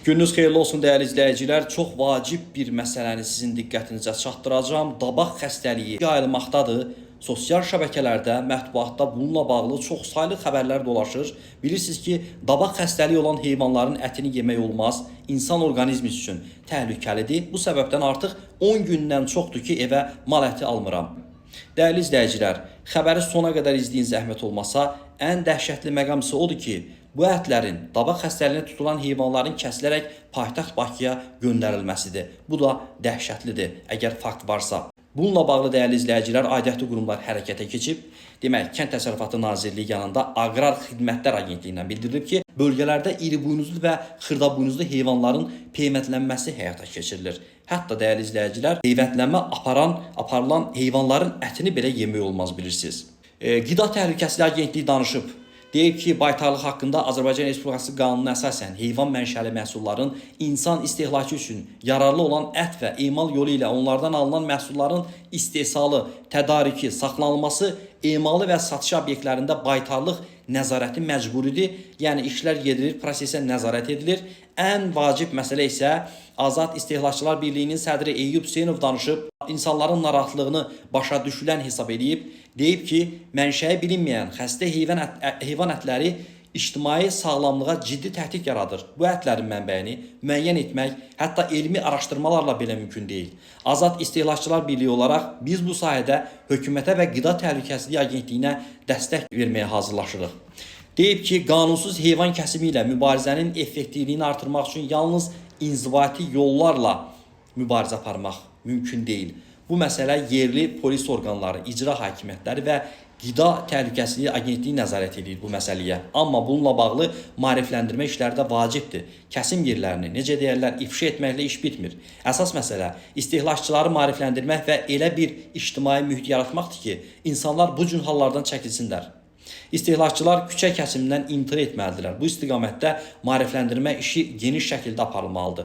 Gününüz xeyirli olsun dəyərli izləyicilər. Çox vacib bir məsələni sizin diqqətinizə çatdıracağam. Dabaq xəstəliyi yayılmaqdadır. Sosial şəbəkələrdə, mətbuatda bununla bağlı çoxsaylı xəbərlər dolaşır. Bilirsiniz ki, dabaq xəstəliyi olan heyvanların ətini yemək olmaz. İnsan orqanizmi üçün təhlükəlidir. Bu səbəbdən artıq 10 gündən çoxdur ki, evə mal əti almıram. Dəyərli izləyicilər, xəbəri sona qədər izləyin, zəhmət olmasa. Ən dəhşətli məqam isə odur ki, bu ətlərin dabaq xəstəliyinə tutulan heyvanların kəsilərək paytaxt Bakıya göndərilməsidir. Bu da dəhşətlidir, əgər fakt varsa. Bununla bağlı, dəyərli izləyicilər, aidiyyatı qurumlar hərəkətə keçib. Demək, Kənd Təsərrüfatı Nazirliyi yanında Aqrar Xidmətlər Agentliyindən bildirilib ki, bölgələrdə iribuynuzlu və xırdabuynuzlu heyvanların peyvəndlənməsi həyata keçirilir. Hətta, dəyərli izləyicilər, peyvəndlənmə aparılan heyvanların ətini belə yemək olmaz, bilirsiniz. Qida Təhlükəsizliyi Agentliyi danışıb. Deyib ki, baytarlıq haqqında Azərbaycan Respublikası qanununa əsasən heyvan mənşəli məhsulların insan istehlakı üçün yararlı olan ət və emal yolu ilə onlardan alınan məhsulların istehsalı, tədarükü, saxlanılması, emalı və satışı obyektlərində baytarlıq nəzarəti məcburidir. Yəni işlər gedilir, prosesə nəzarət edilir. Ən vacib məsələ isə Azad İstehlakçılar Birliyinin sədri Eyyub Hüseynov danışıb, insanların narahatlığını başa düşülən hesab eləyib, deyib ki, mənşəyi bilinməyən xəstə heyvan ətləri ictimai sağlamlığa ciddi təhdid yaradır. Bu ətlərin mənbəyini müəyyən etmək hətta elmi araşdırmalarla belə mümkün deyil. Azad İstehlakçılar Birliyi olaraq biz bu sahədə hökumətə və Qida Təhlükəsizliyi Agentliyinə dəstək verməyə hazırlaşırıq. Deyib ki, qanunsuz heyvan kəsimi ilə mübarizənin effektivliyini artırmaq üçün yalnız inzibati yollarla mübarizə aparmaq mümkün deyil. Bu məsələ yerli polis orqanları, icra hakimiyyətləri və Qida Təhlükəsizliyi Agentliyi nəzarət edir bu məsələyə. Amma bununla bağlı maarifləndirmə işləri də vacibdir. Kəsim yerlərini, necə deyərlər, ifşa etməklə iş bitmir. Əsas məsələ istehlakçıları maarifləndirmək və elə bir ictimai mühit yaratmaqdır ki, insanlar bu cür hallardan çəkilsinlər. İstehlakçılar küçə kəsimindən imtina etməlidirlər. Bu istiqamətdə maarifləndirmə işi geniş şəkildə aparılmalıdır.